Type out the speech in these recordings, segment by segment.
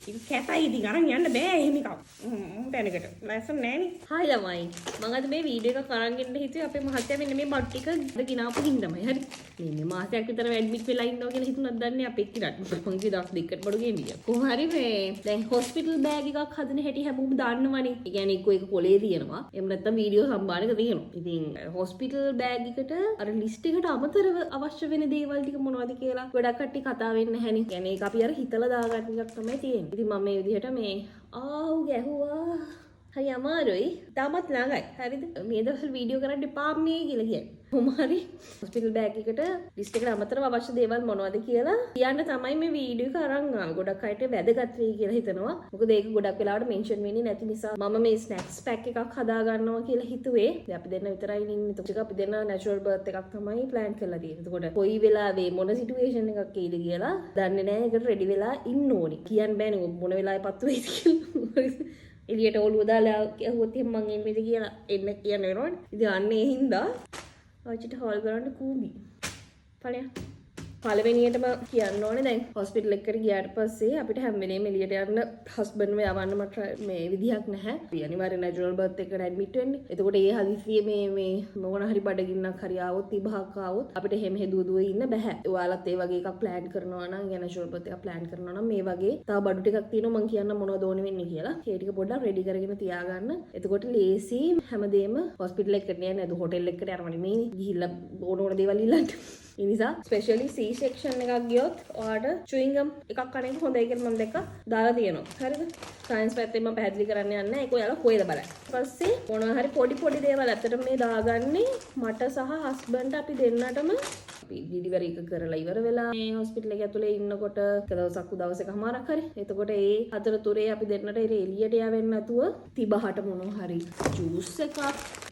ඒක කැතයි, ඉතින් අරන් යන්න බෑ එහෙම එකක්. තැනකට. ලස්සන නෑනේ. හායි ළමයි, මං අද මේ වීඩියෝ එකක් අරන් එන්න හිතුවේ අපේ මහත්තයා මෙන්න මේ බඩු ටික අද ගෙනාපු හින්දාමයි. හරි. මේ මේ මාසයක් විතර ඇඩ්මිට් වෙලා ඉන්නවා කියලා හිතුණත් දන්නේ අපේ එක්කිනාට. මං කිව්වේ දවස් දෙකකට බඩු ගේන්න කියලා. කොහොම හරි මේ දැන් හොස්පිටල් බෑග් එකක් හදන හැටි හැමෝම දන්නවනේ. ඒ කියන්නේ එක්කෝ ඒක කොලේ තියෙනවා. එහෙම නැත්නම් වීඩියෝ සම්බානක තියෙනවා. ඉතින් හොස්පිටල් බෑග් එකට අර ලිස්ට් එකට අමතරව අවශ්‍ය වෙන දේවල් ටික මොනවද කියලා ගොඩක් කට්ටිය කතා වෙන්නේ නැහැනේ. කියන්නේ ඒක අපි අර හිතලා දාගන්න එකක් තමයි තියෙන්නේ. ඉතින් මම මේ විදිහට මේ ආව් ගැහුවා. හරි අමාරුයි. තාමත් ළඟයි. හරිද? මේ දවස්වල වීඩියෝ කරන්න එපා මේ කියලා කියන්නේ. කොහොම හරි හොස්පිටල් බෑග් එකට ලිස්ට් එකට අමතරව අවශ්‍ය දේවල් මොනවද කියලා කියන්න තමයි මේ වීඩියෝ එක අරන් ආවේ. ගොඩක් අයට වැදගත් වෙයි කියලා හිතනවා. මොකද ඒක ගොඩක් වෙලාවට මෙන්ෂන් වෙන්නේ නැති නිසා මම මේ ස්නැක්ස් පැක් එකක් හදා ගන්නවා කියලා හිතුවේ. දැන් අපි දෙන්න විතරයි ඉන්නේ. එතකොට අපි දෙන්න නැචරල් බර්ත් එකක් තමයි ප්ලෑන් කරලා තියෙන්නේ. එතකොට කොයි වෙලාවේ මොන සිටුේෂන් එකක් එයිද කියලා දන්නේ නැහැ. ඒකට රෙඩි වෙලා ඉන්න ඕනේ. කියන්න බෑනේ මොන වෙලාවේ පත්තු වෙයිද කියලා. එළියට ඔළුව දාලා ඇහුවොත් එහෙම මං එන්නේද කියලා එන්න කියන්න වෙනවනේ. ඉතින් අන්න ඒ හින්දා ආච්චිට හෝල් කරන්න කූඹි. ඵලයන්. පළවෙනියටම කියන්න ඕනේ, දැන් හොස්පිටල් එකට ගියාට පස්සේ අපිට හැම වෙලේම එළියට යන්න හස්බන්ඩ්ව යවන්න මට මේ විදිහක් නැහැ. අපි අනිවාර්යෙන් නැචරල් බර්ත් එකකට ඇඩ්මිට් වෙන්නේ. එතකොට ඒ හදිස්සියේ මේ මේ මොන හරි බඩගින්නක් හරි ආවොත්, තිබහක් ආවොත් අපිට එහෙම දුව දුව ඉන්න බෑ. ඔයාලත් ඒ වගේ එකක් ප්ලෑන් කරනවා නම්, ඒ නැචරල් බර්ත් එකක් ප්ලෑන් කරනවා නම්, මේ වගේ තව බඩු ටිකක් තියෙනවා, මං කියන්න මොනවද ඕනේ වෙන්නේ කියලා. ඒ ටික පොඩ්ඩක් රෙඩි කරගෙන තියාගන්න. එතකොට ලේසි හැමදේම. හොස්පිටල් එකට යන්නේ නැතු හොටෙල් එකට යනවා නෙමෙයි ගිහිල්ලා ඕන ඕන දේවල් ඉල්ලන්න. ඒ නිසා ස්පෙෂලි C section එකක් ගියොත් ඔයාට චුයින් ගම් එකක් කන එක හොඳයි කියලා මම දැක්කා දාලා තියෙනවා. හරිද? සයන්ස් පැත්තෙන් මම පැහැදිලි කරන්න යන්නේ නැහැ. ඒක ඔයාලා හොයලා බලන්න. ඊපස්සේ මොනවා හරි පොඩි පොඩි දේවල් ඇත්තටම මේ දාගන්නේ මට සහ හස්බන්ඩ් අපි දෙන්නටම. අපි ඩිලිවරි එක කරලා ඉවර වෙලා මේ හොස්පිටල් එක ඇතුලේ ඉන්නකොට එක දවසක් දවස් එකමාරක් හරි. එතකොට ඒ අතරතුරේ අපි දෙන්නට එළියට යවෙන්නේ නැතුව තිබහට මොනවා හරි ජූස් එකක්,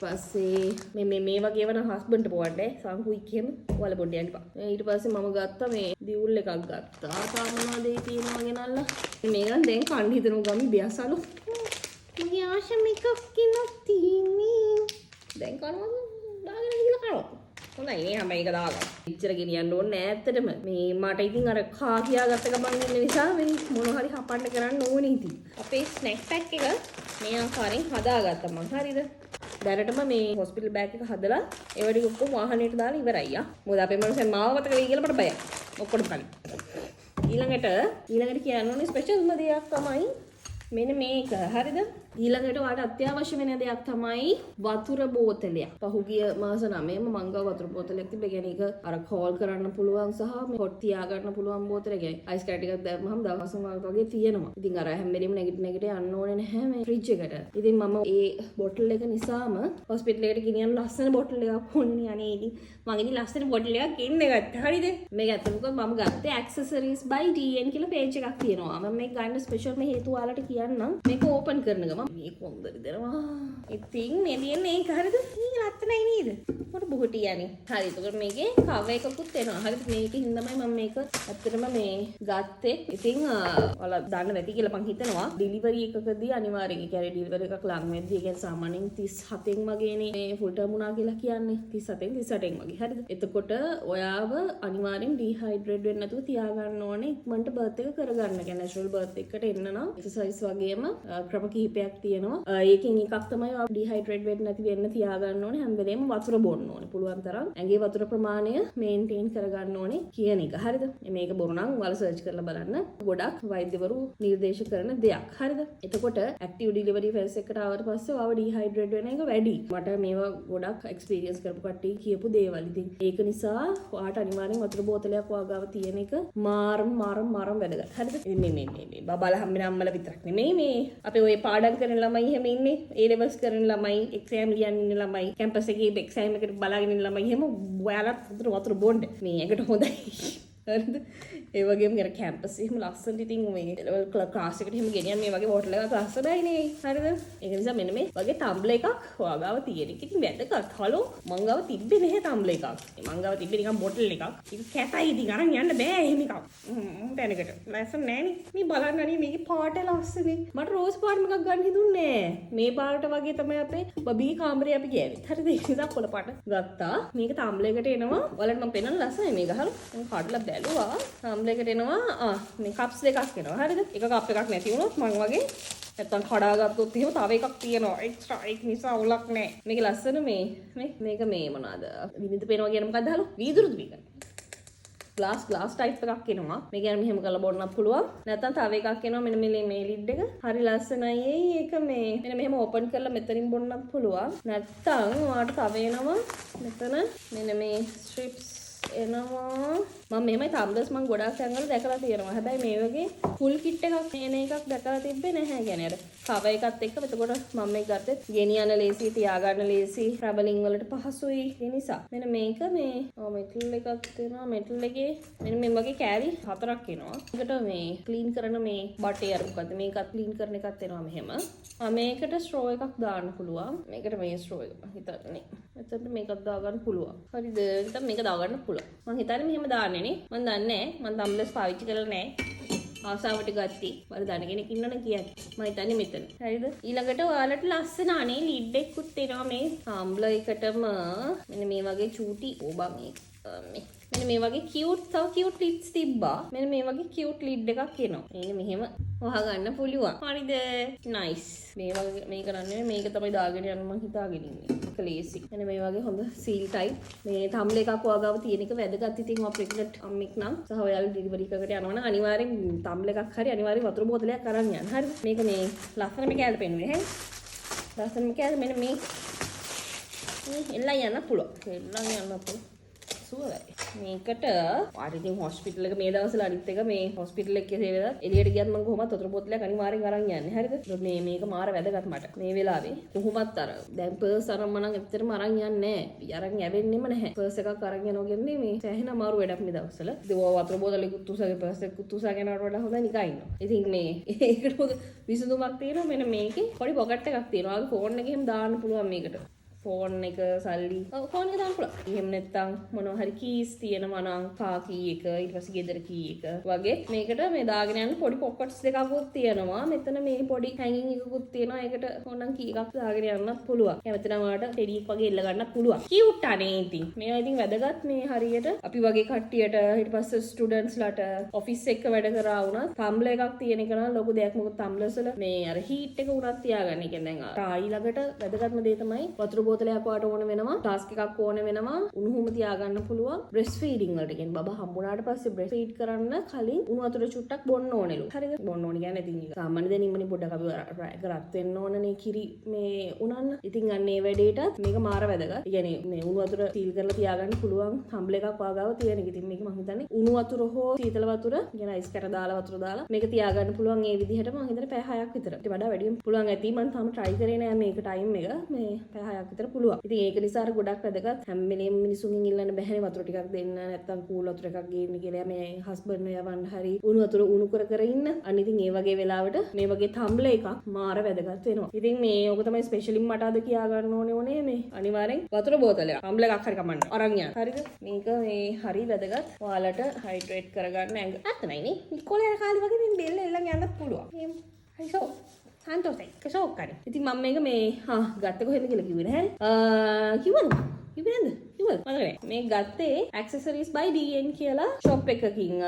පස්සේ මේ මේ මේ වගේ ඒවා නම් හස්බන්ඩ්ට පොවන්නේ සංකුයික් එහෙම ඔයාලා බොන්න යන්න එපා. ඊට පස්සේ මම ගත්තා මේ දියුල් එකක් ගත්තා. තව මොනවද ඒ තියෙනවා ගෙනල්ලා. මේක නම් දැන් කන්න හිතනවා ගමි බියසලු. මගේ ආශා මේකක් කිනක් තියෙන්නේ. දැන් කනවද? දාගෙන ගිහලා කනවා. හොඳයි නේ හැම එක දාගන්න. ඉච්චර ගෙනියන්න ඕනේ නෑ ඇත්තටම. මේ මට ඉතින් අර කා කියා ගත්ත ගමන් ඉන්න නිසා මේ මොන හරි හපන්න කරන්න ඕනේ ඉතින්. අපේ ස්නැක් පැක් එක මේ ආකාරයෙන් හදාගත්තා මං. හරිද? දැනටම මේ හොස්පිටල් බෑග් එක හදලා ඒව ටික ඔක්කොම වාහනේට දාලා ඉවරයි ආ. මොකද අපේ මනුස්සයන් මාව මතක වෙයි කියලා මට බයයි. ඔක්කොටම කලින්. ඊළඟට ඊළඟට කියන්න ඕනේ ස්පෙෂල්ම දෙයක් තමයි මෙන්න මේක. හරිද? ඊළඟට ඔයාලට අත්‍යවශ්‍ය වෙන දෙයක් තමයි වතුර බෝතලයක්. පහුගිය මාස 9ම මං ගාව වතුර බෝතලයක් තිබ්බ. ඒ කියන්නේ ඒක අර කෝල් කරන්න පුළුවන් සහ මේ හොට් තියාගන්න පුළුවන් බෝතලයක්. ඒ කියන්නේ අයිස් කැටි ටිකක් දැම්මහම දවස් තුනක් වගේ තියෙනවා. ඉතින් අර හැම වෙලෙම නැගිට නැගිට යන්න ඕනේ නැහැ මේ ෆ්‍රිජ් එකට. ඉතින් මම ඒ බොටල් එක නිසාම හොස්පිටල් එකට ගෙනියන්න ලස්සන බොටල් එකක් ඕනේ අනේ. ඉතින් මං ඉතින් ලස්සන බොටල් එකක් ගෙන්න ගත්තා. හරිද? මේක ඇත්තටම මම ගත්තේ Accessories by DN කියලා පේජ් එකක් තියෙනවා. මම මේක ගන්න ස්පෙෂල් මේ හේතුව ඔයාලට කියන්නම්. මේක ඕපන් කරන ගමන් මේ කොන්දරි දෙනවා. ඉතින් මේ තියෙන්නේ ඒක, හරිද? මේක ලස්සනයි නේද? මට බොහොටි යන්නේ. හරි, එතකොට මේකේ කවර් එකකුත් එනවා. හරිද? මේක හින්දාමයි මම මේක ඇත්තටම මේ ගත්තේ. ඉතින් ඔයාලා දන්න නැති කියලා මං හිතනවා. ඩෙලිවරි එකකදී අනිවාර්යෙන්, ඒ කියන්නේ ඩෙලිවරි එකක් ලඟ වෙද්දී, ඒ කියන්නේ සාමාන්‍යයෙන් 37න් වගේනේ මේ ෆුල් ටර්ම් වුණා කියලා කියන්නේ. 37න් 38න් වගේ. හරිද? එතකොට ඔයාව අනිවාර්යෙන් ඩිහයිඩ්‍රේට් වෙන්නේ නැතුව තියාගන්න ඕනේ ඉක්මනට බර්ත් එක කරගන්න. කියන්නේ නැචරල් බර්ත් එකකට එන්න නම් එක්සර්සයිස් වගේම ක්‍රම කිහිපයක් තියෙනවා. ඒකෙන් එකක් තමයි ඔයා ඩිහයිඩ්‍රේට් වෙන්නේ නැති වෙන්න තියාගන්න ඕනේ, හැම වෙලේම වතුර බොන්න ඕනේ. පුළුවන් තරම් ඇඟේ වතුර ප්‍රමාණය මේන්ටේන් කරගන්න ඕනේ කියන එක. හරිද? මේක බොරු නම් ඔයාලා සර්ච් කරලා බලන්න. ගොඩක් වෛද්‍යවරු නිර්දේශ කරන දෙයක්. හරිද? එතකොට ඇක්ටිව් ඩිලිවරි ෆේස් එකට ආවට පස්සේ ඔයාව ඩිහයිඩ්‍රේට් වෙන එක වැඩි. මට මේවා ගොඩක් එක්ස්පීරියන්ස් කරපු කට්ටිය කියපු දේවල්. ඉතින් ඒක නිසා ඔයාට අනිවාර්යෙන් වතුර බෝතලයක් ඔයා ගාව තියෙන එක මාරම මාරම මාරම වැදගත්. හරිද? ඉතින් මේ මේ මේ මේ බබාලා හම්බෙන අම්මලා විතරක් නෙමෙයි, මේ අපේ ඔය පාඩම් කරන ළමයි එහෙම ඉන්නේ. ඒ ලෙවල්ස් කරන ළමයි, එක්සෑම් ලියන්න ඉන්න ළමයි, කැම්පස් එකේ එක්සෑම් එකට බලාගෙන ඉන්න ළමයි එහෙම ඔයාලත් හොඳට වතුර බොන්න. මේ ඇඟට හොඳයි. හරිද? ඒ වගේම අර කැම්පස් එහෙම ලස්සනට ඉතින් මේ ලෙවල් ක්ලාස් එකට එහෙම ගෙනියන්න මේ වගේ බෝටල් එකක් ලස්සනයි නේ. හරිද? ඒක නිසා මෙන්න මේ වගේ ටම්බ්ලර් එකක් ඔයා ගාව තියෙන එක ඉතින් වැදගත්. හලෝ, මං ගාව තිබ්බේ නැහැ ටම්බ්ලර් එකක්. මං ගාව තිබ්බේ නිකන් බොටල් එකක්. ඒක කැතයි, ඉතින් අරන් යන්න බෑ එහෙම එකක්. තැනකට. ලස්සන නෑනේ. මේ බලන්න අනේ මේකේ පාට ලස්සනේ. මට රෝස් පාට එකක් ගන්න හිතුන්නේ නෑ. මේ පාට වගේ තමයි අපේ බබී කාමරේ අපි ගෑවෙත්. හරිද? ඒ නිසා කොළ පාට ගත්තා. මේක ටම්බ්ලර් එකට එනවා. ඔයාලට මම පෙන්නන ලස්සනයි මේක. හලෝ. මම කඩලා බැලුවා. ටම්බ්ලර් එකට එනවා මේ කප්ස් දෙකක් එනවා. හරිද? එක කප් එකක් නැති වුණොත් මං වගේ නැත්තම් කඩාගත්තොත් එහෙම තව එකක් තියෙනවා එක්ස්ට්‍රා. ඒක නිසා අවුලක් නෑ. මේක ලස්සන මේ මේ මේක මේ මොනවාද? විනිවිද පේනවා කියන්නේ මොකද්ද හලෝ? වීදුරුද මේක? ග්ලාස් ග්ලාස් ටයිප් එකක් එනවා. මේ කියන්නේ මෙහෙම කරලා බොන්නත් පුළුවන්. නැත්තම් තව එකක් එනවා මෙන්න මේ මේ ලිඩ් එක. හරි ලස්සනයි ඒක මේ මෙන්න මෙහෙම ඕපන් කරලා මෙතනින් බොන්නත් පුළුවන්. නැත්තම් ඔයාලට තව එනවා මෙතන මෙන්න මේ ස්ට්‍රිප්ස් එනවා. මම මෙහෙමයි තම්බ්ලර්ස් මම ගොඩාක් තැන්වල දැකලා තියෙනවා. හැබැයි මේ වගේ ෆුල් කිට් එකක් එන එකක් දැකලා තිබ්බේ නැහැ. කියන්නේ අර කවර් එකත් එක්ක. එතකොට මම මේක ගත්තෙත් ගෙනියන්න ලේසි, තියාගන්න ලේසි, ට්‍රැවලින් වලට පහසුයි. ඒ නිසා මෙන්න මේක මේ ඔව් මෙටල් එකක් තියෙනවා. මෙටල් එකේ මෙන්න මේ වගේ කෑලි හතරක් එනවා. ඒකට මේ ක්ලීන් කරන මේ බටේ අර මොකද්ද මේකත් ක්ලීන් කරන එකක් එනවා මෙහෙම. ආ, මේකට ස්ට්‍රෝ එකක් දාන්න පුළුවන්. මේකට මේ ස්ට්‍රෝ එක මං හිතන්නේ. එතනට මේකත් දාගන්න පුළුවන්. හරිද? නැත්නම් මේක දාගන්න පුළුවන්. මං හිතන්නේ මෙහෙම දාන්නේ නේ. මං දන්නේ නෑ. මං තම්බ්ලර්ස් පාවිච්චි කරලා නෑ. ආසාවට ගත්ති. මට දන්න කෙනෙක් ඉන්නවනම් කියන්න. මං හිතන්නේ මෙතන. හරිද? ඊළඟට ඔයාලට ලස්සන අනේ ලිඩ් එකකුත් එනවා මේ තම්බ්ලර් එකටම. මෙන්න මේ වගේ චූටි ඕ බං ඒක මේ මෙන්න මේ වගේ කියුට් තව කියුට් ලිඩ්ස් තිබ්බා. මෙන්න මේ වගේ කියුට් ලිඩ් එකක් එනවා. මේක මෙහෙම වහගන්න පුළුවන්. හරිද? නයිස්. මේ වගේ මේක නන්නේ මේක තමයි දාගෙන යන්න මං හිතාගෙන ඉන්නේ. ඒක ලේසි. මෙන්න මේ වගේ හොඳ සීල් ටයිප් මේ තම්බ්ලර් එකක් ඔයා ගාව තියෙන එක වැදගත්. ඉතින් ඔයා ප්‍රෙග්නන්ට් අම්මෙක් නම් සහ ඔයාලා ඩෙලිවරි එකකට යනවා නම් අනිවාර්යෙන් තම්බ්ලර් එකක් හරි අනිවාර්යෙන් වතුර බෝතලයක් අරන් යන්න. හරිද? මේක මේ ලස්සනම කෑල්ල පෙන්නුවේ ඈ. ලස්සනම කෑල්ල මෙන්න මේ මේ එල්ලන් යන්න පුළුවන්. එල්ලන් යන්න පුළුවන්. සුවයි. මේකට ඔයාට ඉතින් හොස්පිටල් එක මේ දවස්වල අනිත් එක මේ හොස්පිටල් එකේ සේවයත් එළියට ගියත් මම කොහොමත් වතුර බෝතලයක් අනිවාර්යෙන් අරන් යන්නේ. හරිද? මේ මේක මාර වැදගත් මට. මේ වෙලාවේ කොහොමත් අර දැන් පර්ස් අරන් මම නම් ඇත්තටම අරන් යන්නේ නෑ. අරන් යවෙන්නෙම නැහැ. පර්ස් එකක් අරන් යනවා කියන්නේ මේ සෑහෙන අමාරු වැඩක් මේ දවස්වල. ඉතින් ඔය වතුර බෝතලෙකුත් උසගෙන පර්ස් එකකුත් උසගෙන යනවට වඩා හොඳයි නිකන් ඉන්නවා. ඉතින් මේ ඒකට හොඳ විසඳුමක් තියෙනවා. මෙන්න මේකේ පොඩි පොකට් එකක් තියෙනවා. ඔයාගේ ෆෝන් එක එහෙම දාන්න පුළුවන් මේකට. ෆෝන් එක සල්ලි ඔව් ෆෝන් එක දාන්න පුළුවන්. එහෙම නැත්නම් මොනවා හරි කීස් තියෙනවා නම් කා කී එක ඊට පස්සේ ගෙදර කී එක වගේ මේකට මේ දාගෙන යන්න පොඩි පොකට්ස් දෙකකුත් තියෙනවා. මෙතන මේ පොඩි හැංගින් එකකුත් තියෙනවා. ඒකට ඕනනම් කී එකක් දාගෙන යන්නත් පුළුවන්. කැමති නම් ඔයාලට ටෙඩි එකක් වගේ එල්ල ගන්නත් පුළුවන්. කියුට් අනේ ඉතින්. මේවා ඉතින් වැදගත් මේ හරියට අපි වගේ කට්ටියට ඊට පස්සේ ස්ටුඩන්ට්ස්ලාට ඔෆිස් එක වැඩ කරා වුණත් තම්බ්ලර් එකක් තියෙන එක නම් ලොකු දෙයක්. මොකද තම්බ්ලර්ස් වල මේ අර හීට් එක උනත් තියාගන්න. ඒ කියන්නේ දැන් ආ ඊළඟට වැදගත්ම දේ තමයි වතුර බෝතලයක් ඔයාට ඕන වෙනවා, ෆ්ලාස්ක් එකක් ඕන වෙනවා, උණුහුම තියාගන්න පුළුවන්. බ්‍රෙස්ට් ෆීඩින් වලට කියන්නේ බබා හම්බුනාට පස්සේ බ්‍රෙස්ට් ෆීඩ් කරන්න කලින් උණු වතුර චුට්ටක් බොන්න ඕනෙලු. හරිද? බොන්න ඕනි කියන්නේ ඉතින් ඒක සාමාන්‍ය දැනීමනේ පොඩ්ඩක් අපි රැක රත් වෙන්න ඕනනේ කිරි මේ උනන්න. ඉතින් අන්න ඒ වැඩේටත් මේක මාර වැදගත්. ඒ කියන්නේ මේ උණු වතුර සීල් කරලා තියාගන්න පුළුවන් තම්බ්ලර් එකක් ඔයා ගාව තියෙන එක. ඉතින් මේක මං හිතන්නේ උණු වතුර හෝ සීතල වතුර, කියන්නේ අයිස් කැට දාලා වතුර දාලා මේක තියාගන්න පුළුවන් ඒ විදිහට මං හිතන්නේ පැය 6ක් විතර. ඊට වඩා වැඩියෙන් පුළුවන් ඇති. මං තාම try කරේ නෑ මේක ටයිම් එක. මේ පැය 6ක් විතර පුළුවන්. ඉතින් ඒක නිසා අර ගොඩක් වැදගත්. හැම වෙලේම මිනිසුන්ගෙන් ඉල්ලන්න බැහැනේ වතුර ටිකක් දෙන්න නැත්තම් කූල් වතුර එකක් ගේන්න කියලා මේ හස්බන්ඩ් යවන්න හරි උණු වතුර උණු කර කර ඉන්න. අන්න ඉතින් ඒ වගේ වෙලාවට මේ වගේ තම්බ්ලර් එකක් මාර වැදගත් වෙනවා. ඉතින් මේ ඔක තමයි ස්පෙෂලින් මට අද කියා ගන්න ඕනේ ඕනේ මේ අනිවාර්යෙන් වතුර බෝතලයක් තම්බ්ලර් එකක් හරි කමන්නේ අරන් යන්න. හරිද? මේක මේ හරි වැදගත්. ඔයාලට හයිඩ්‍රේට් කරගන්න ඇඟ. ඇත්තමයි නේ. ඉස්කෝලේ යන කාලේ වගේ මේ බෙල්ල එල්ලන් යන්නත් පුළුවන්. එහෙම. හරි සෝ සන්තෝෂයි. ෂෝක් හරි. ඉතින් මම මේක මේ හා ගත්තේ කොහෙන්ද කියලා කිව්වේ නෑ. කිව්වද? කිව්වේ නැද්ද? කිව්වද? මතක නෑ. මේ ගත්තේ Accessories by DN කියලා ෂොප් එකකින්.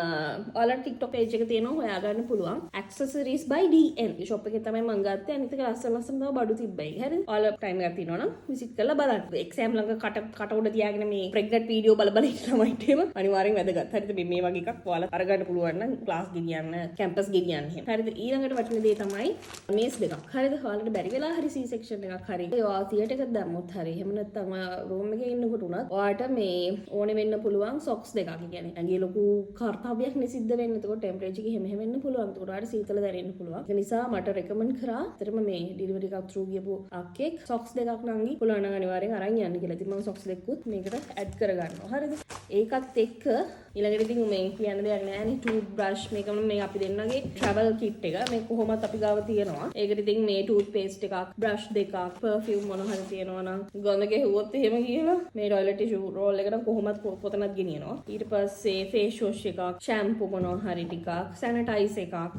ඔයාලට TikTok page එක තියෙනවා හොයාගන්න පුළුවන්. Accessories by DN shop එකේ තමයි මං ගත්තේ. අනිත් එක ලස්සන ලස්සන තව බඩු තිබ්බයි. හරිද? ඔයාලා ටයිම් එකක් තියෙනවා නම් විසිට් කරලා බලන්න. එක්සෑම් ළඟ කට කට උඩ තියාගෙන මේ ප්‍රෙග්නන්ට් වීඩියෝ බල බල ඉන්න ළමයිට එහෙම අනිවාර්යෙන් වැදගත්. හරිද? මේ මේ වගේ එකක් ඔයාලා අරගන්න පුළුවන් නම් ක්ලාස් ගෙනියන්න, කැම්පස් ගෙනියන්න එහෙම. හරිද? ඊළඟට වටින දේ තමයි මේස් දෙකක්. හරිද? ඔයාලට බැරි වෙලා හරි සී සෙක්ෂන් එකක් හරි ඔයා තියටර් එකක් දැම්මොත් හරි එහෙම නැත්නම් ඔයා රූම් එකේ ඉන්නකොට උනත් ඔයාට මේ ඕනේ වෙන්න පුළුවන් සොක්ස් දෙකක්. ඒ කියන්නේ ඇඟේ ලොකු කර්තව්‍යයක් නේ සිද්ධ වෙන්නේ. එතකොට ටෙම්පරේචර් එක එහෙම එහෙම වෙන්න පුළුවන්. එතකොට ඔයාට සීතල දැනෙන්න පුළුවන්. ඒක නිසා මට රෙකමන්ඩ් කරා ඇත්තටම මේ ඩෙලිවරි එකක් ත්‍රූ ගියපු අක්කෙක් සොක්ස් දෙකක් නංගි පුළුවන් නම් අනිවාර්යෙන් අරන් යන්න කියලා. ඉතින් මම සොක්ස් දෙකකුත් මේකට ඇඩ් කරගන්නවා. හරිද? ඒකත් එක්ක ඊළඟට ඉතින් මේ කියන්න දෙයක් නෑනේ ටූත් බ්‍රෂ් මේක මේ අපි දෙන්නගේ ට්‍රැවල් කිට් එක මේ කොහොමත් අපි ගාව තියෙනවා. ඒකට ඉතින් මේ ටූත් පේස්ට් එකක්, බ්‍රෂ් දෙකක්, පර්ෆියුම් මොන හරි තියෙනවා නම් ගඳ ගැහුවොත් එහෙම කියලා මේ ටොයිලට් ටිෂු රෝල් එක නම් කොහොමත් කොතනත් ගෙනියනවා. ඊට පස්සේ ෆේස් වොෂ් එකක්, ෂැම්පු මොනවා හරි ටිකක්, සැනිටයිසර් එකක්,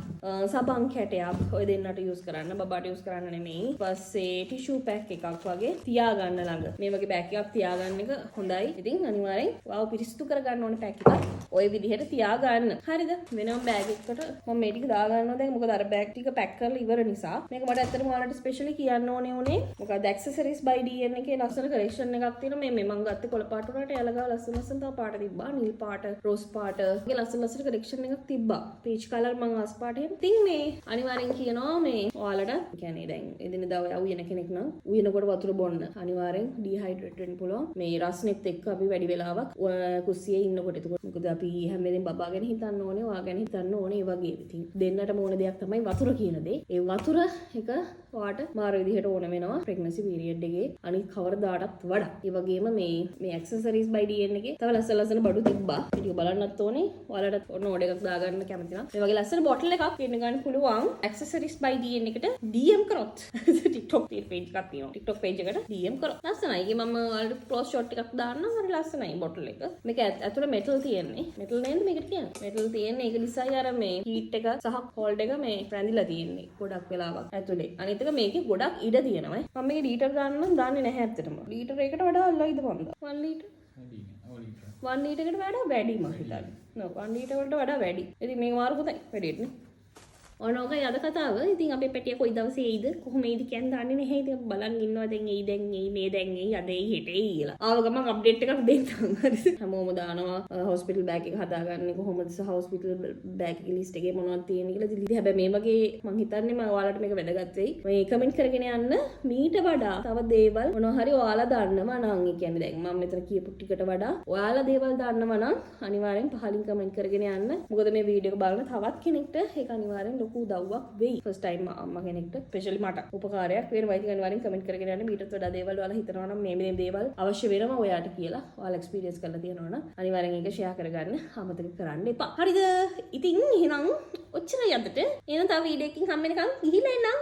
සබන් කැටයක් ඔය දෙන්නට යූස් කරන්න, බබාට යූස් කරන්න නෙමෙයි. ඊට පස්සේ ටිෂු පැක් එකක් වගේ තියාගන්න ළඟ. මේ වගේ බෑග් එකක් තියාගන්න එක හොඳයි. ඉතින් අනිවාර්යෙන් ඔයාව පිරිසිදු පිරිසිදු කරගන්න ඕන පැක් එකක් ඔය විදිහට තියාගන්න. හරිද? වෙනම බෑග් එකකට මම මේ ටික දාගන්නවා දැන්. මොකද අර බෑග් ටික පැක් කරලා ඉවර නිසා. මේක මට ඇත්තටම ඔයාලට ස්පෙෂලි කියන්න ඕනේ උනේ. මොකද ඇක්සසරිස් බයි DN එකේ ලස්සන කලෙක්ෂන් එකක් තියෙනවා. මේ මේ මං ගත්තේ කොළ පාට වලට එයාලා ගාව ලස්සන ලස්සන තව පාට තිබ්බා. නිල් පාට, රෝස් පාට වගේ ලස්සන ලස්සන කලෙක්ෂන් එකක් තිබ්බා. පීච් කලර් මං ආස පාට එහෙම. ඉතින් මේ අනිවාර්යෙන් කියනවා මේ ඔයාලට, ඒ කියන්නේ දැන් එදිනෙදා ඔයා උයන කෙනෙක් නම් උයනකොට වතුර බොන්න. අනිවාර්යෙන් ඩිහයිඩ්‍රේට් වෙන්න පුළුවන්. මේ රස්නෙත් එක්ක අපි වැඩි වෙලාවක් කුස්සියේ ඉන්නකොට. එතකොට මොකද අපි හැම වෙලේම බබා ගැන හිතන්න ඕනේ, ඔයා ගැන හිතන්න ඕනේ, ඒ වගේ. ඉතින් දෙන්නටම ඕන දෙයක් තමයි වතුර කියන දේ. ඒ වතුර එක ඔයාට මාර විදිහට ඕන වෙනවා ප්‍රෙග්නන්සි පීරියඩ් එකේ අනිත් කවරදාටත් වඩා. ඒ වගේම මේ මේ ඇක්සසරිස් බයි DN එකේ තව ලස්සන ලස්සන බඩු තිබ්බා. ඒ ටික බලන්නත් ඕනේ. ඔයාලට ඔන්න ඕඩර් එකක් දාගන්න කැමති නම් මේ වගේ ලස්සන බොටල් එකක් ගෙන්න ගන්න පුළුවන්. ඇක්සසරිස් බයි DN එකට DM කරොත්, TikTok page එකක් තියෙනවා. TikTok page එකට DM කරොත් ලස්සනයි. ඒකේ මම ඔයාලට ක්ලෝස් ෂොට් එකක් දාන්නම්. හරි ලස්සනයි බොටල් එක. මේක ඇතුළේ මෙටල් තියෙන්නේ. මෙටල් නේද මේකට කියන්නේ? මෙටල් තියෙන්නේ. ඒක නිසායි අර මේ හීට් එක සහ කෝල්ඩ් එක මේ රැඳිලා තියෙන්නේ ගොඩක් වෙලාවක් ඇතුලේ. අනිත් එක මේකේ ගොඩක් ඉඩ තියෙනවා. මම මේකේ ලීටර් ගන්න නම් දන්නේ නැහැ ඇත්තටම. ලීටර් එකට වඩා අල්ලයිද මන්ද? 1 ලීටර්? 1 ලීටර් එකට වඩා වැඩි මම හිතන්නේ. නෝ, 1 ලීටර් වලට වඩා වැඩි. ඉතින් මේක මාරු හොඳයි වැඩියට නේ. ඔන්න ඕකයි අද කතාව. ඉතින් අපේ පැටියා කොයි දවසේ එයිද කොහොම එයිද කියන්න දන්නේ නැහැ. ඉතින් අපි බලන් ඉන්නවා දැන් එයි, දැන් එයි, මේ දැන් එයි, අද එයි, හෙට එයි කියලා. ආව ගමන් අප්ඩේට් එකක් දෙන්නම්. හරිද? හැමෝම දානවා හොස්පිටල් බෑග් එක හදාගන්නේ කොහොමද සහ හොස්පිටල් බෑග් එකේ ලිස්ට් එකේ මොනවද තියෙන්නේ කියලා. ඉතින් හැබැයි මේ වගේ මං හිතන්නේ මම ඔයාලට මේක වැදගත් වෙයි. මේ කමෙන්ට් කරගෙන යන්න මීට වඩා තව දේවල් මොනවා හරි ඔයාලා දන්නවා නම්, ඒ කියන්නේ දැන් මම මෙතන කියපු ටිකට වඩා ඔයාලා දේවල් දන්නවා නම් අනිවාර්යෙන් පහලින් කමෙන්ට් කරගෙන යන්න. මොකද මේ වීඩියෝ එක බලන තවත් කෙනෙක්ට ඒක අනිවාර්යෙන් ලොකු උදව්වක් වෙයි. ෆස්ට් ටයිම් අම්මා කෙනෙක්ට ස්පෙෂලි මට උපකාරයක් වෙනවා. ඉතින් අනිවාර්යෙන් කමෙන්ට් කරගෙන යන්න මීටත් වඩා දේවල් ඔයාලා හිතනවා නම් මේ මේ දේවල් අවශ්‍ය වෙනවා ඔයාට කියලා. ඔයාලා එක්ස්පීරියන්ස් කරලා තියෙනවා නම් අනිවාර්යෙන් ඒක ෂෙයා කරගන්න අමතක කරන්න එපා. හරිද? ඉතින් එහෙනම් ඔච්චරයි අදට. එහෙනම් තව වීඩියෝ එකකින් හම්බ වෙනකන් ගිහිල්ලා එන්නම්.